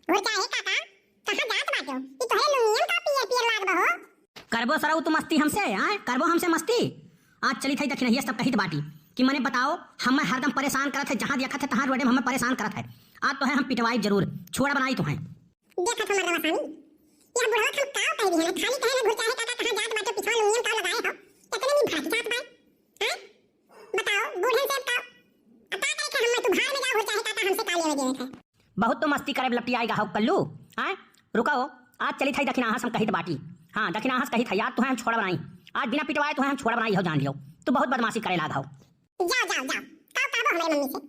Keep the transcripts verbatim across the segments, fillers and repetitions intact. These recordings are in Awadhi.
घुरचाहे काका, कहाँ जात बाटो? ई तोहरे लुंगियन का पियर पियर लाग बहो? करबो सरऊ तू मस्ती हमसे, आय? करबो हमसे मस्ती? आज चलित हई दखिनहिया सब कहित बाटी कि मने बताओ, हमें हरदम परेशान करत है, जहाँ देखत है तहाँ रोडे में हमें परेशान करत है। आज तोहे हम पिटवाई जरूर, छोड़ा बनाई तोहे। देखत हो मर्दवा सामी, यह बुढ़वा हम का कह दिहन, खाली कहे ना घुरचाहे काका कहाँ जात बाटो, पिछवा लुंगियन का लगाए हो, कितने भी भड़क जात बाय। हैं? बताओ, बूढ़न से अब का, अब का करे के हम, तू भाड़ में जाओ, घुरचाहे काका हमसे का लेवे देवे थे। बहुत तो मस्ती करे लपटी आएगा हो कल्लू, हैं? रुका हो, आज चलित हई दखिनाहा से हम कहित बाटी। हाँ, दखिनाहा से कहित हई, आज तोहे हम छोड़ा बनाई। आज बिना पिटवाए तोहे हम छोड़ा बनाई हो, जान लियो। तू बहुत बदमाशी करे लाग हो। जाओ, जाओ, जाओ, का कहबो हमरे मम्मी से?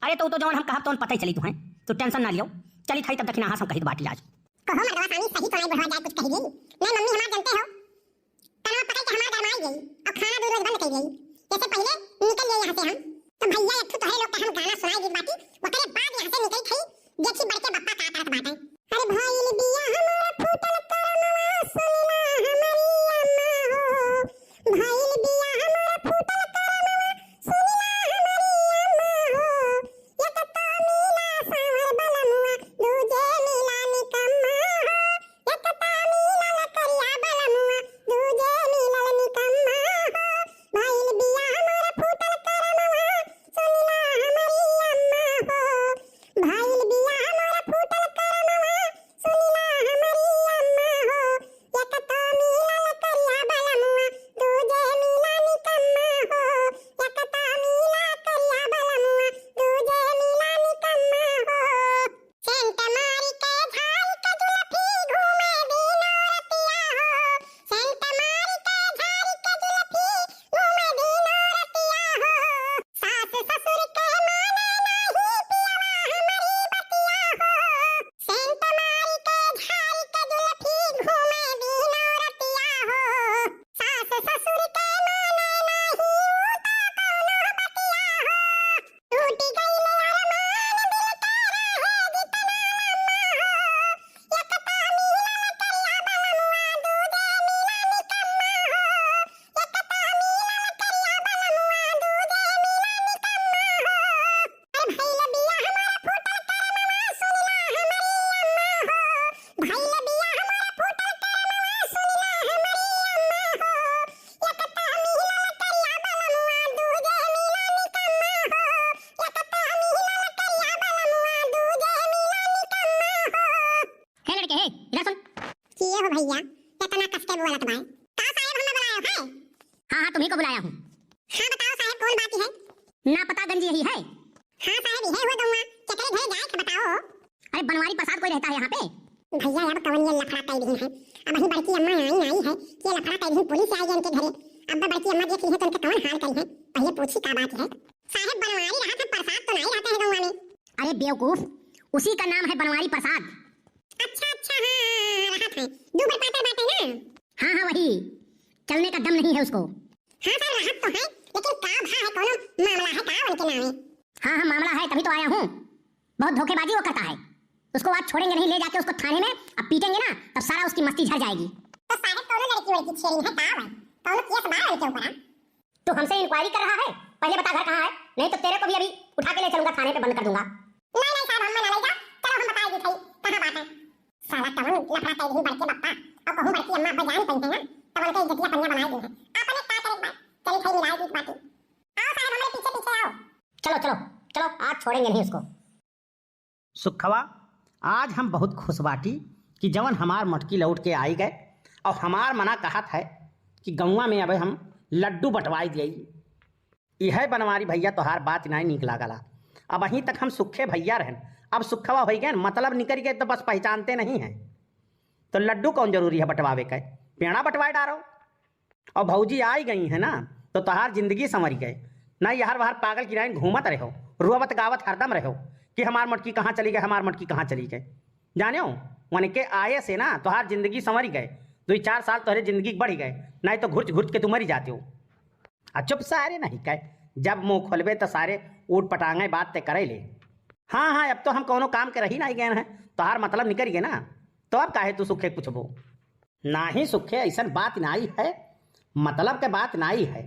अरे तो, तो जौन हम कहब तौन पता ही चली तोहे, तू tension ना लियो। चलित हई तब दखिनाहा से हम कहित बाटी आज। कहो मर्दवा सामी, सही तो नहीं बुढ़वा जाए कुछ कही गई। नहीं मम्मी हमार जानते हो, कनवा पकड़ के हमार गरमाई गई और खाना दूध रोज बंद कर गई। जैसे पहले निकल गए यहाँ से हम, तो भैया एक ठो तोहरे लोग के हम गाना सुनाई देत बाटी, ओकरे बाद यहाँ से निकल थई, देखी बड़के बप्पा का करत बाटे। अरे भइल बिया हमार फूटल करमवा, सुनिला हमारी अम्मा हो। भइल बिया हमार फूटल करमवा, सुनिला हमारी अम्मा हो। एक तो मिला सांवर बलमुआ, दूजे मिला निकम्मा हो। एक तो मिलल करिया बलमुआ, दूजे मिलल निकम्मा हो। भइल बिया हमार फूटल करमवा, सुनिला हमारी अम्मा हो। भइल बिया हमार फूटल करमवा, सुनिला हमारी अम्मा हो। एक तो मिलल करिया बलमुआ, दूजे मिला निकम्मा हो। एक तो मिला करिया बलमुआ, दूजे मिला निकम्मा हो। सेंट मारी के झारी के जुलफी घूमे दिनो रतिया हो। सेंट मारी के झारी के जुलफी घूमे दिनो रतिया हो। सास ससुर के माने नाही पियवा हमारी बतिया हो। सेंट मारी के झारी के जुलफी घूमे दिनो रतिया हो। सास ससुर के माने नाही ऊ तो कौनो बतिया हो। टूटी गइल अरमान दिल के रहे जितना लम्हा हो। एक तो मिलल करिया बलमुआ, दूजे मिला निकम्मा हो। एक तो मिलल करिया बलमुआ, दूजे मिला निकम्मा हो। अरे भइल बिया हमार फूटल करमवा, सुनिला हमारी अम्मा हो। भइल बिया हमार फूटल करमवा, सुनिला हमारी अम्मा हो। एक तो मिलल करिया बलमुआ, दूजे मिला निकम्मा हो। एक तो मिलल करिया बलमुआ, दूजे मिला निकम्मा हो। हे लड़के, हे, इधर सुन। किए हो भैया, इतना कस के बोलत बाय? का साहेब हमें बुलायो है? हाँ, हाँ, तुम्ही को बुलाया हूँ। हाँ, बताओ साहेब, कौन बात है? ना पता गंज यही है। हाँ साहेब, यही हुआ गौवा, केकरे घरे जाए के बताओ। अरे बनवारी प्रसाद कोई रहता है यहाँ पे? भैया, अब कौन ये लफड़ा कई दिन है, अब ही बड़की अम्मा आई, आई है, ये लफड़ा कई दिन पुलिस आई है इनके घरे। अब बड़की अम्मा देख ली है तो इनका कौन हाल करी है, पहले पूछी का बात है। साहेब, बनवारी रहत है, प्रसाद तो नहीं रहते हैं गौवा में। अरे बेवकूफ, उसी का नाम है बनवारी प्रसाद। अच्छा, अच्छा, हाँ, हाँ, हाँ, रहत है, दू बार पातर बाटे ना। हाँ, हाँ, वही, चलने का दम नहीं है उसको। हाँ सर, रहत तो है, लेकिन का भा है, कौनो मामला है का उनके नामे? हाँ, हाँ, मामला है, तभी तो आया हूँ। बहुत धोखेबाजी वो करता है। उसको आज छोड़ेंगे नहीं, ले जाके उसको थाने में अब पीटेंगे ना, तब सारा उसकी मस्ती झड़ जाएगी। तो साहब, कौनो लड़की वड़की छेड़ी है का भाई? कौनो केस बा उनके ऊपर? तू हमसे इंक्वायरी कर रहा है? पहले बता घर कहाँ है, नहीं तो तेरे को भी अभी उठा के ले चलूंगा थाने पे, बंद कर दूंगा। नहीं, नहीं साहब, हम ना ले जा, चलो हम बताए दी थई, कहाँ बात है। साला कौन लफड़ा कई रही बड़के बप्पा, और कहूँ बड़की अम्मा अब्बा जान पई है ना, तब उनके इज्जतिया पनिया बनाए दी है। आपने का करे बात, चली थई मिलाई दी बात। आओ साहब, हमारे पीछे पीछे आओ। चलो, चलो, चलो, आज छोड़ेंगे नहीं उसको। सुखवा, आज हम बहुत खुश बाटी कि जवन हमार मोटकी लौट के आई गए और हमार मना कहत है कि गौवा में अबे हम लड्डू बंटवाई दिए। यह बनवारी भैया तोहार बात नाई नीक लागला। अबहीं तक हम सुखे भैया रहन, अब सुखवा होई गए, मतलब निकल गए तो बस पहचानते नहीं हैं। तो लड्डू कौन जरूरी है बंटवावे के, पेड़ा बंटवाए डारो। और भौजी आई गई है ना, तो तोहार जिंदगी संवर गए। ना यहर वहर पागल किराइन घूमत रहो, रोवत गावत हरदम रहो कि हमार मोटकी कहाँ चली गए, हमार मोटकी कहाँ चली गए। जाने हो, उनके आए से ना तोहार जिंदगी संवर गए, दुई चार साल तोहरे जिंदगी बढ़ गए, नहीं तो घुर्च घुर्च के तू मरी जाते हो। आ चुप सारे नहीं कहे, जब मुंह खोलबे तो सारे ऊट पटांगे बात ते करे ले। हाँ, हाँ, अब तो हम कौनो काम के रही नहीं गए हैं, तोहार मतलब निकल गए ना, तो अब काहे तू सुखे पूछबो? नाही सुखे, ऐसन बात नाई है, मतलब के बात नाई है।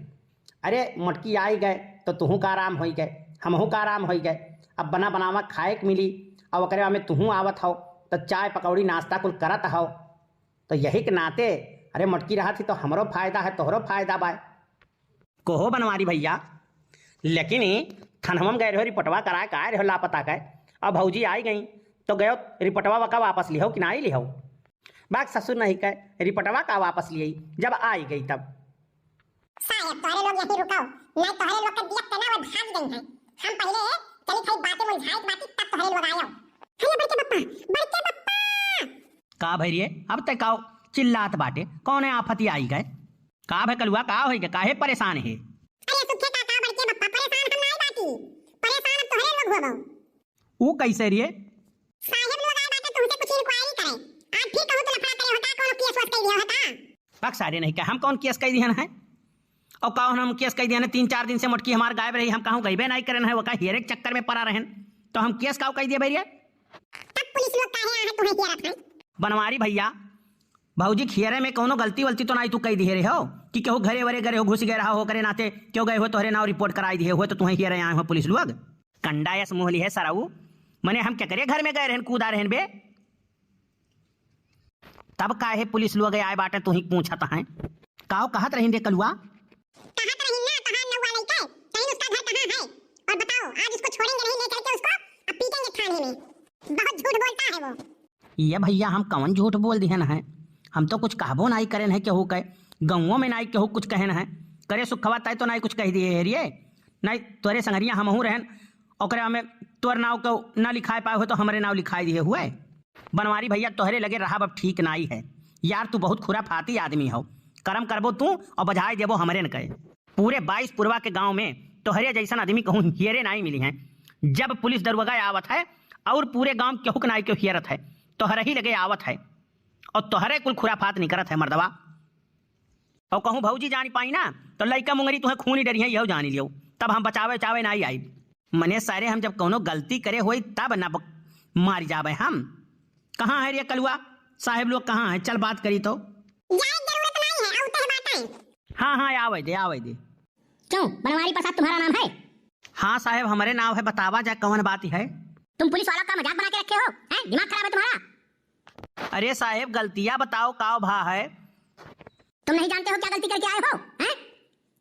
अरे मोटकी आई गए तो तुहू का आराम होई गए, हमहू का आराम होई गए। अब बना बनावा खाए के मिली, अब ओकरे बाद में तुहू आवत हो, तो चाय पकौड़ी नाश्ता कुल करत हौ, तो यही के नाते, अरे मोटकी रहत ही तो हमरो फायदा है, तोहरो फायदा बाय। कहो बनवारी भैया, लेकिन ई थनहवा में गए रहो रिपोर्टवा कराए, का आए रहो लापता के, अब भौजी आई गई, तो गयो रिपोर्टवा वका वापस लिहो कि नाई लिहो? बाक ससुर नहीं कहे, रिपोर्टवा का वापस लिये, जब आई गई तब। साहेब, तोहरे लोग यहीं रुको, नहीं तोहरे लोग के दिया तना वो भाग गई हैं। हम पहले चली थई बातें मुलझाए के बाती, तब तोहरे लोग आयो। अरे बड़के बप्पा, बड़के बप्पा! का भई रे, अब तक काओ चिल्लात बाटे, कौने आफत आई गए? का भई कलुआ, का होई गए, काहे परेशान है? अरे सुखे काका, बड़के बप्पा, परेशान हम नाई बाटी, परेशान अब तोहरे लोग होबो। ऊ कैसे रे? साहेब लोग आए बाटे तुमसे कुछ inquiry करे। आज फिर कहूँ तो लफड़ा करे हो का, कौनो केस वेस कई दियो हो का? पक सारे नहीं कहे, हम कौन केस कई दिहन है? और कौन हम केस कई दिहन है? तीन चार दिन से मोटकी हमार गायब रही, हम कहूँ गईबे नहीं करन है, वका हेरे के चक्कर में पड़ा रहन, तो हम केस काऊ कई दिए भैया? तब पुलिस लोग काहे आए तुम्हें हेरत है? बनवारी भैया, भौजी के हेरे में कौनो गलती वलती तो नहीं तू कई दिहे रहे हो कि केहू घरे वरे गरे हो, घुस गए रहा हो, करे नाते क्यों गए हो, तोहरे नाव रिपोर्ट कराई दिहे हुए तो तुम्हें हेरे आए हो पुलिस लोग? कंडा यस मुँह लिहे सरऊ, मने हम केकरे घर में गए रहन, कूदा रहन बे? तब काहे पुलिस लोग आए बाटे, तू ही पूछत हैं? काओ कहत रहिन रे कलुआ? कहत रहिन ना, कहाँ नौआ लइके, कहीं उसका घर कहाँ है? और बताओ, आज उसको छोड़ेंगे नहीं, ले चल के उसको अब पीटेंगे थाने में। बहुत झूठ बोलता है वो। ये भैया, हम कौन झूठ बोल दिहन है? हम तो कुछ कहबो नाई करेन है केहू के, गौवों में नाई केहू कुछ कहेन है। करे सुखवा तय तो नाई कुछ कह दिए है रे, नाई तोरे संगरिया हमहू रहन, ओकरे में तोर नाव को ना लिखाए पाए हो तो हमरे नाव लिखाए दिए हुए। बनवारी भैया, तोहरे लगे रहब अब ठीक नाई है यार, तू बहुत खुराफाती आदमी हो। करम करबो तू और बजाय देबो हमरे न कहे। पूरे बाईस पुरवा के गांव में तोहरे जैसन आदमी कहूँ हियरे नाई मिली हैं। जब पुलिस दरुगा आवत है और पूरे गांव केहू के नाई केहू हियरत है, तोहरे ही लगे आवत है और तोहरे कुल खुराफात निकरत है मर्दवा। और कहूँ भौजी जानी पाई ना, तो लइका मुंगरी तुहें खूनी डरिहें, यहू जानी लियो। तब हम बचावे उचावे नाई आइब। मने सारे, हम जब कौनो गलती करे होई, तब न ब-, मारी जाबे हम। कहाँ है रे कलुआ? साहेब लोग कहाँ है? चल बात करी तो। जाए जरूरत नाई है, आउते है बातें। हाँ, हाँ, आवे दे, आवे दे। क्यों, बनवारी प्रसाद तुम्हारा नाम है? हाँ साहेब, हमरे नाव है, बतावा जा कौन बात है? तुम पुलिस वाला का मजाक बना के रखे हो, हैं? दिमाग खराब है तुम्हारा? अरे साहेब, गलतिया बताओ, का भा है? तुम नहीं जानते हो क्या गलती करके आए हो, हैं?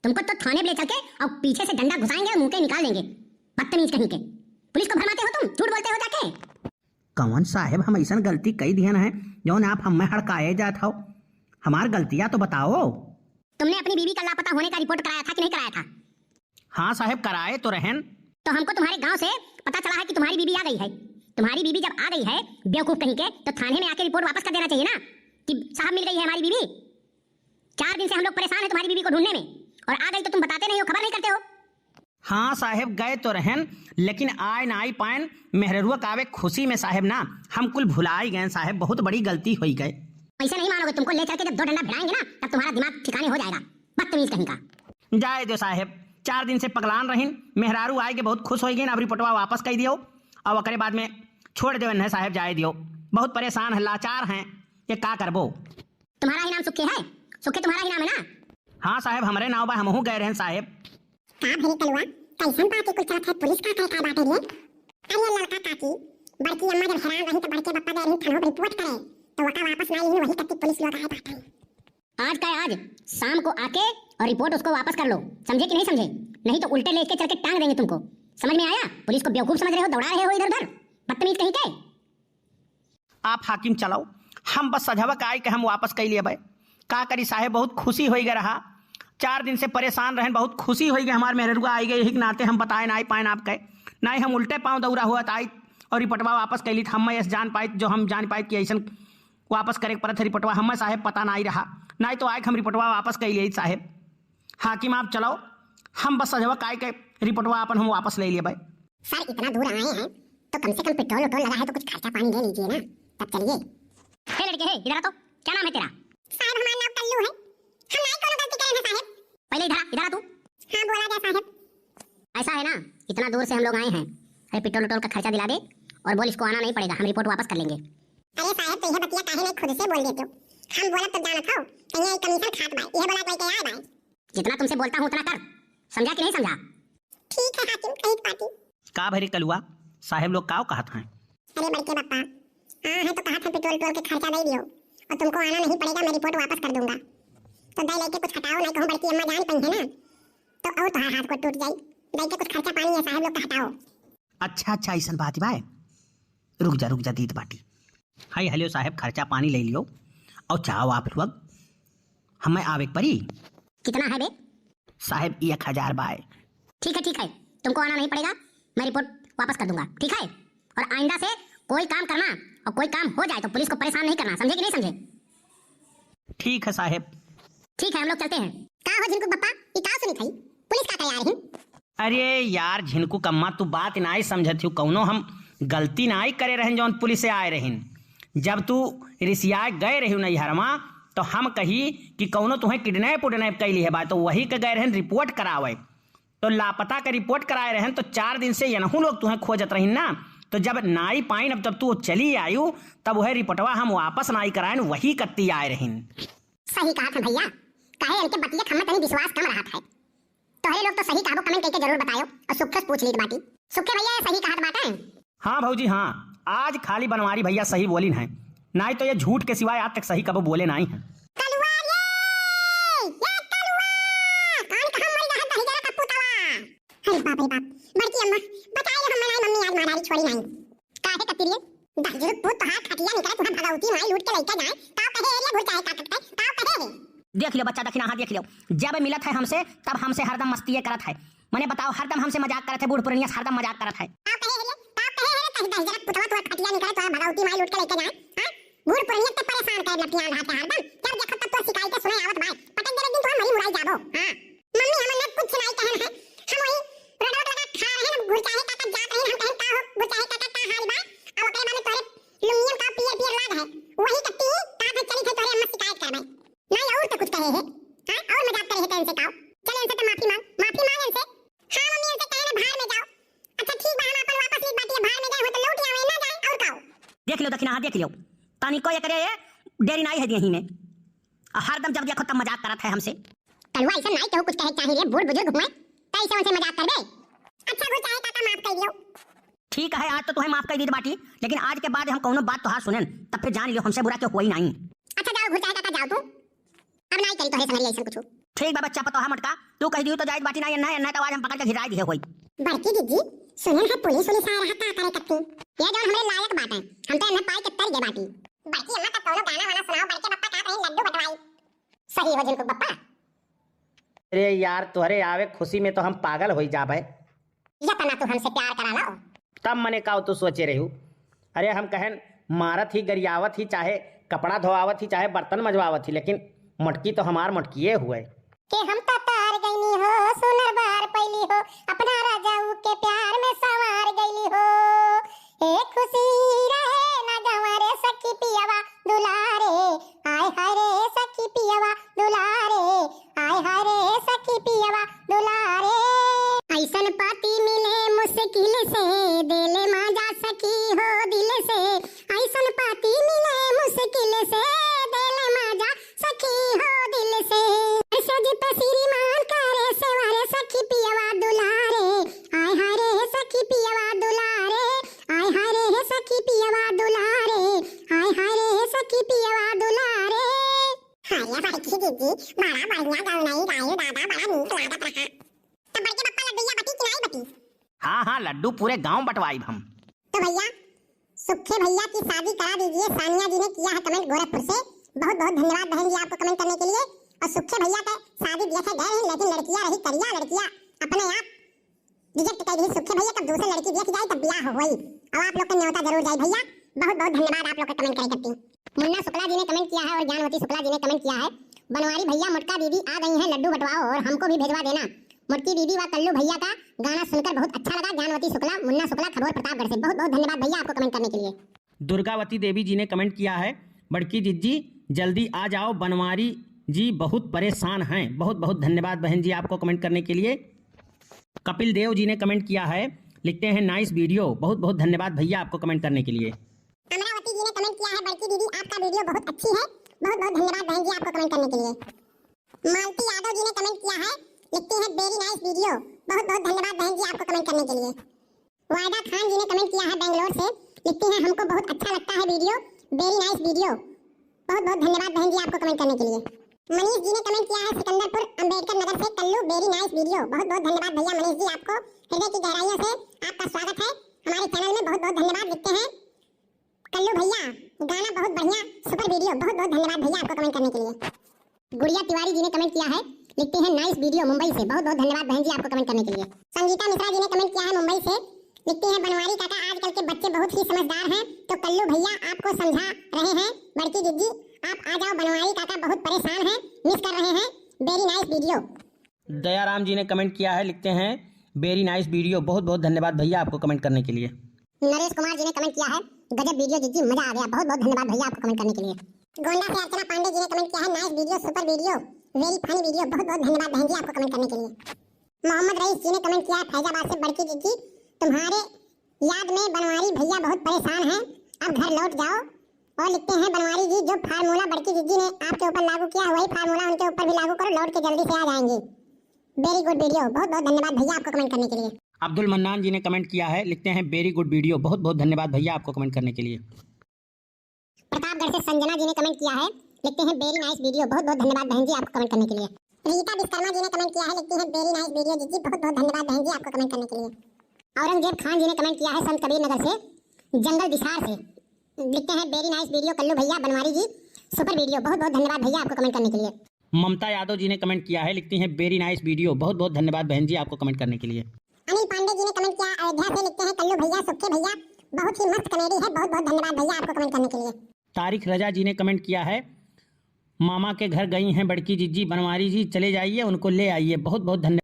तुमको तो थाने पे ले चल के और पीछे से डंडा घुसाएंगे और मुंह के निकाल देंगे। बदतमीज कहीं के। पुलिस को भरमाते हो तुम, झूठ बोलते हो जाके। कौन साहेब, हम ऐसन गलती कई दिहन है, जौन आप हमें हड़काए जात हो? हमार गलतिया तो बताओ। तुमने अपनी बीवी का लापता होने का रिपोर्ट कराया था कि नहीं कराया था? हाँ साहेब, कराए तो रहन। तो हमको तुम्हारे गांव से पता चला है कि तुम्हारी बीबी आ गई है। तुम्हारी बीबी जब आ गई है, बेवकूफ कहीं के, तो थाने में आके रिपोर्ट वापस कर देना चाहिए ना कि साहब, मिल गई है हमारी बीबी। चार दिन से हम लोग परेशान हैं तुम्हारी बीबी को ढूंढने में, और आ गई तो तुम बताते नहीं हो, खबर नहीं करते हो। हाँ साहेब, गए तो रहन, लेकिन आए ना आई पाएन। मेहररुआ का आवे खुशी में साहेब ना, हम कुल भुलाई गए साहेब, बहुत बड़ी गलती होई गए। ऐसे नहीं मानोगे, तुमको ले चल के जब दो डंडा भिड़ाएंगे ना, तब तुम्हारा दिमाग ठिकाने हो जाएगा। बदतमीज कहीं का। जाए दो साहेब, चार दिन से पगलान रहिन, मेहरारू आए के बहुत खुश होई गइन, अब रिपोर्टवा वापस कई दियो, अब ओकरे बाद में छोड़ देवन है साहेब, जाए दियो। बहुत परेशान है, लाचार हैं, ये का करबो? तुम्हारा ही नाम सुखे है? सुखे तुम्हारा ही नाम है ना? हाँ साहेब, हमरे नाव बा, हमहू गए रहन साहेब। का भरे कलुआ, कैसन बात है कुल चलत है, पुलिस का करे का बात है रे? अरे ललका काकी, बड़की अम्मा जब हैरान रही तो बड़के बप्पा गए रही थानों रिपोर्ट करे, तो वका वापस ना आई, वही कत्ती पुलिस लोग आए बाटे। आज का आज शाम को आके और रिपोर्ट उसको वापस कर लो, समझे कि नहीं समझे? नहीं तो उल्टे लेके चल के टांग देंगे तुमको, समझ में आया? पुलिस को बेवकूफ समझ रहे हो, दौड़ा रहे हो इधर उधर, बदतमीज कहीं के। आप हाकिम चलाओ, हम बस सझवक आए के हम वापस कई लेबे। का करी साहेब, बहुत खुशी होई गए रहा, चार दिन से परेशान रहन, बहुत खुशी होई गए, हमार मेहररुआ आई गए, यही के नाते हम बताए ना आई पाएन आपके, नहीं हम उल्टे पाँव दौड़ा हुआ आई और रिपोर्टवा वापस कई ली, हम ऐसे जान पाइत, जो हम जान पाइत कि ऐसन वापस करे के परत है रिपोर्टवा, हमें साहेब पता नाई रहा, नाई तो आए हम रिपोर्टवा वापस कई लिये साहेब। हाकिम आप चलाओ, हम बस सझवक आए के रिपोर्टवा अपन हम वापस ले लेबे। सर, इतना दूर आए हैं, तो कम से कम पेट्रोल वेट्रोल लगा है, तो कुछ खर्चा पानी ले लीजिए ना, तब चलिए। हे लड़के, हे, इधर आ तो, क्या नाम है तेरा? साहब, हमारा नाम कल्लू है। हम नाई कोनो गलती करे हैं साहब। पहले इधर आ, इधर आ तू। हाँ, बोला जाए साहब। ऐसा है ना, इतना दूर से हम लोग आए हैं, अरे पेट्रोल वेट्रोल का खर्चा दिला दे और बोल इसको आना नहीं पड़ेगा, हम रिपोर्ट वापस कर लेंगे। अरे साहब, तो यह बतिया काहे नहीं खुद से बोल देते हो? हम बोलब तो जानत हो, कहीं ये कमीशन खात बा, यह बोला कोई के आए बा। जितना तुमसे बोलता हूँ उतना कर, समझा कि नहीं समझा? ठीक है हाकिम, कही पाती। का भरे कलुआ, साहेब लोग काव कहत हैं? अरे बड़के बप्पा, हाँ है तो पेट्रोल, पेट्रोल के खर्चा दे दियो और तुमको आना नहीं पड़ेगा, मैं रिपोर्ट वापस कर दूंगा। तो दे लेके कुछ हटाओ, नहीं कहूँ बड़की अम्मा जान पई है ना, तो और तुम्हारा हाथ को टूट जाई। दे के कुछ खर्चा पानी है साहब लोग का हटाओ। अच्छा, अच्छा, ऐसन बात बाय। रुक जा, रुक जा, दीत बाटी। हाय, हेलो साहब, खर्चा पानी ले लियो और चाहो आप लोग, हमें आवे के परी। कितना है बे? साहब, एक हजार बाय। ठीक है, ठीक है, तुमको आना नहीं पड़ेगा, मैं रिपोर्ट वापस कर दूंगा, ठीक है? और आइंदा से कोई काम करना और कोई काम हो जाए तो पुलिस को परेशान नहीं करना, समझे कि नहीं समझे? ठीक है साहब। ठीक है, हम लोग चलते हैं। का हो झिनकू बप्पा, ई का सुनित हई? पुलिस का करे आ रही? अरे यार झिनकू कम्मा, तू बात नाई समझत हूँ, कौनो हम गलती नाई करे रहन जौन पुलिस से आए रहिन। जब तू रिसिया गए रही नैहरवा तो हम कही कि कौनो तुम्हें किडनैप उडनैप कैली है बा, तो वही के गए रहन रिपोर्ट करावे। तो लापता के रिपोर्ट कराए रहन तो चार दिन से यनहू लोग तुम्हें खोजत रहिन ना, तो जब नाई पाइन अब तब तू चली आयु, तब वह रिपोर्टवा हम वापस नाई कराएन, वही कत्ती आए रहिन। सही कहा था भैया, कहे इनके बतिया के हमें तनी विश्वास कम रहत है। तोहरे लोग तो सही कहबो, comment करके जरूर बतायो। और सुखे से पूछ लीत बाटी। सुखे भैया, ये सही कहत बाटे? हाँ भौजी, हाँ, आज खाली बनवारी भैया सही बोलिन हैं, नाई तो ये झूठ के सिवाय आज तक सही कबो बोले नाई हैं। कलुआ रे, ये कलुआ, कौन कहाँ मर रहा दहिजरा का पुतवा? अरे बाप रे बाप, बड़की अम्मा, बताए हम नाई मम्मी आज मारारी छोड़ी नाई। काहे कत्ती रे? दहिजरू पूत तोहार खटिया निकरे, तुहार भगौती माई लूट के लइके जाए, ताव कहे हे रे भूत चाहे का कटते, ताव कहे हे। देख लियो बच्चा दखिनहा, देख लियो, जब मिलत है हमसे तब हमसे हरदम मस्तिये करत है। मने बताओ, हरदम हमसे मजाक करत है, बूढ़ पुरनिया से हरदम मजाक करत है। ताव कहे हे रे, ताव कहे हे रे, कहीं दहिजरा पुतवा तोहार खटिया निकरे, तोहार भगौती माई लूट के लइके जाए, हाँ? बूढ़ पुरनिया के परेशान करे लपियान रहत है हरदम, जब देखत तब तोर शिकायत सुने आवत बाय, पटक दे एक दिन तोहार मरी मुराई जाबो, हाँ? मम्मी, हमन ना कुछ नाई कहन है, हम वही रोडवा लगा खा रहे हैं, घुरचाहे काका जात रहे, हम कहन का हो घुरचाहे काका का हाल बा? अब ओकरे बाद में तोहरे लुंगियन का पियर पियर लाग है, वही कत्ती का तो चली थे तोहरे अम्मा शिकायत करबे। नाई और तो कुछ कहे है, हाँ? और मजाक करे है तो इनसे काओ? चले इनसे तो माफी मांग, माफी मांग इनसे। हाँ मम्मी, इनसे कहे ना बाहर में जाओ। अच्छा ठीक बा, हम अपन वापस लीत बाटी, बाहर में गए हो तो लौट आवे, ना जाए और काओ? देख लियो दखिनहा, देख लियो, तनिको एकरे डेरी नाई है देही में। आ हरदम जब देखो तब मजाक करत है हमसे। कलुआ, ऐसे नाई केहू कुछ कहे के चाही रे, बूढ़ बुजुर्ग हुए, त ऐसे उनसे मजाक करबे? अच्छा, घुरचाहे काका, माफ कर दियो। ठीक है, आज तो तुम्हें माफ कर दी बाटी, लेकिन आज के बाद हम कौनो बात तोहार सुनेन, तब फिर जान लियो हमसे बुरा केहू होई नाई। अच्छा जाओ घुरचाहे काका, जाओ तू, अब नाई करी तोहरे संगरी ऐसन कुछ। ठीक बा बच्चा, पतोहा मोटका, तू कह दियो तो जाइत बाटी ना, ना, ना तो आज हम पकड़ के घिराई दिए होई। बड़की दीदी, सुनेन है पुलिस उलिस आ रहा का करे कत्ती? ये जौन हमरे लायक बाटे, हम तो इन्हें पाई के तर गए बाटी। बड़की अम्मा का कौनो गाना वाना सुनाओ, बड़के बप्पा का कहीं लड्डू बंटवाई। सही हो झिनकू बप्पा। अरे यार, तोहरे आवे खुशी में तो हम पागल होई जाबे। या तना तू हमसे प्यार करा लो। तब मने का तू सोचे रहू? अरे हम कहेन मारत ही, गरियावत ही, चाहे कपड़ा धोआवत ही, चाहे बर्तन मजवावत ही, लेकिन मोटकी तो हमार मोटकिए हुए। के हम तो तार गईनी हो, सुनर बार पैली हो, अपना राजाऊ के प्यार में संवार गईली हो। ए खुशी रहे ना गंवा रे सखी पियवा दुलारे, आय हाय रे सखी पियवा दुलारे, आय हाय रे सखी पियवा दुलारे। ऐसन पति मिले मुश्किल से, देले माजा सखी हो दिल से। ऐसन पति मिले मुश्किल से, देले माजा सखी हो दिल से। सेज पे श्रीमान करे सेवा रे सखी पियवा दुलारे, आय हाय रे सखी पियवा दुलारे, आय हाय रे सखी पियवा दुलारे, आय हाय रे सखी पियवा दुलारे। अरे बड़की दीदी, बड़ा बढ़िया गौनई गायो दादा, बड़ा नीक लागत रहा। तो बड़के बप्पा लड्डुइया बटी कि नाई बटी? हाँ, हाँ, लड्डू पूरे गांव बंटवाइब हम। तो भैया, सुखे भैया की शादी करा दीजिए, सानिया जी ने किया है comment गोरखपुर से। बहुत बहुत धन्यवाद बहन जी आपको comment करने के लिए। और सुखे भैया के शादी दिए थे गए हैं, लेकिन लड़कियां रही करिया, लड़कियां अपने आप reject कर दी। सुखे भैया कब दूसरे लड़की देख जाए तब ब्याह होई। अब आप लोग के न्योता जरूर जाए भैया। बहुत बहुत धन्यवाद आप लोग के comment करे करती। मुन्ना शुक्ला जी ने comment किया है और ज्ञानवती शुक्ला जी ने comment किया है, बनवारी भैया मोटका दीदी आ गई हैं, लड्डू बंटवाओ और हमको भी भेजवा देना। मोटकी दीदी व कल्लू भैया का गाना सुनकर बहुत अच्छा लगा। ज्ञानवती शुक्ला, मुन्ना शुक्ला, खबोर प्रतापगढ़ से। बहुत बहुत धन्यवाद भैया आपको comment करने के लिए। दुर्गावती देवी जी ने comment किया है, बड़की जिज्जी जल्दी आ जाओ, बनवारी जी बहुत परेशान हैं। बहुत बहुत धन्यवाद बहन जी आपको comment करने के लिए। कपिल देव जी ने comment किया है, लिखते हैं nice video। बहुत बहुत धन्यवाद भैया आपको comment करने के लिए। अमरावती जी ने comment किया है, बड़की दीदी आपका video बहुत अच्छी है। बहुत बहुत धन्यवाद बहन जी आपको comment करने के लिए। मालती यादव जी ने comment किया है, लिखती है very nice video। बहुत बहुत धन्यवाद बहन जी आपको comment करने के लिए। वायदा खान जी ने comment किया है बैंगलोर से, लिखती हैं हमको बहुत अच्छा लगता है video, Very nice video, बहुत बहुत धन्यवाद बहन जी आपको कमेंट करने के लिए। मनीष जी ने कमेंट किया है सिकंदरपुर अंबेडकर नगर से, कल्लू very nice video, बहुत बहुत धन्यवाद भैया मनीष जी आपको, हृदय की गहराइयों से आपका स्वागत है हमारे चैनल में, बहुत बहुत धन्यवाद। लिखते हैं कल्लू भैया गाना बहुत बढ़िया, सुपर वीडियो, बहुत बहुत धन्यवाद भैया आपको कमेंट करने के लिए। गुड़िया तिवारी जी ने कमेंट किया है, लिखती हैं नाइस वीडियो मुंबई से, बहुत बहुत धन्यवाद बहन जी आपको कमेंट करने के लिए। संगीता मिश्रा जी ने कमेंट किया है मुंबई से, लिखती हैं बनवारी काका आजकल के बच्चे बहुत ही समझदार हैं, तो कल्लू भैया आपको समझा रहे हैं, बड़की जिज्जी आप आ जाओ, बनवारी काका बहुत परेशान हैं, मिस कर रहे हैं, वेरी नाइस वीडियो। दयाराम जी ने कमेंट किया है, लिखते हैं वेरी नाइस वीडियो, बहुत बहुत धन्यवाद भैया आपको कमेंट करने के लिए। नरेश कुमार जी ने कमेंट किया है, गजब वीडियो जिज्जी, मजा आ गया, बहुत बहुत धन्यवाद भैया आपको कमेंट करने के लिए। गोंडा से अर्चना पांडे जी ने कमेंट किया है, नाइस वीडियो, सुपर वीडियो, वेरी फनी वीडियो, बहुत बहुत धन्यवाद बहन जी आपको कमेंट करने के लिए। मोहम्मद रईस जी ने कमेंट किया है फैजाबाद से, बड़की जिज्जी तुम्हारे याद में बनवारी भैया बहुत परेशान हैं, अब घर लौट जाओ। और लिखते हैं बनवारी जी जो फार्मूला बड़की जिज्जी ने आपके ऊपर लागू किया है वही फार्मूला उनके ऊपर भी लागू करो, लौट के जल्दी से आ जाएंगे। वेरी गुड वीडियो, बहुत बहुत धन्यवाद भैया आपको कमेंट करने के लिए। अब्दुल मन्नान जी ने कमेंट किया है, लिखते हैं वेरी गुड वीडियो, बहुत बहुत धन्यवाद भैया आपको कमेंट करने के लिए। प्रतापगढ़ से संजना जी ने कमेंट किया है, लिखते हैं वेरी नाइस वीडियो, बहुत बहुत धन्यवाद बहन जी आपको कमेंट करने के लिए। रीता विश्वकर्मा जी ने कमेंट किया है, लिखती हैं वेरी नाइस वीडियो जिज्जी, बहुत बहुत धन्यवाद बहन जी आपको कमेंट करने के लिए। औरंगजेब खान जी ने कमेंट किया है संत कबीर नगर से, जंगल दिसार से, लिखते हैं वेरी नाइस वीडियो कल्लू भैया बनवारी जी, सुपर वीडियो, बहुत बहुत धन्यवाद भैया आपको कमेंट करने के लिए। ममता यादव जी ने कमेंट किया है, लिखती हैं वेरी नाइस वीडियो, बहुत बहुत धन्यवाद बहन जी आपको कमेंट करने के लिए। अनिल पांडे जी ने कमेंट किया अयोध्या से, लिखते हैं कल्लू भैया सुखे भैया बहुत ही मस्त कॉमेडी है, बहुत बहुत धन्यवाद भैया आपको कमेंट करने के लिए। तारिक रजा जी ने कमेंट किया है, मामा के घर गई हैं बड़की जिज्जी, बनवारी जी चले जाइए उनको ले आइए, बहुत बहुत धन्यवाद।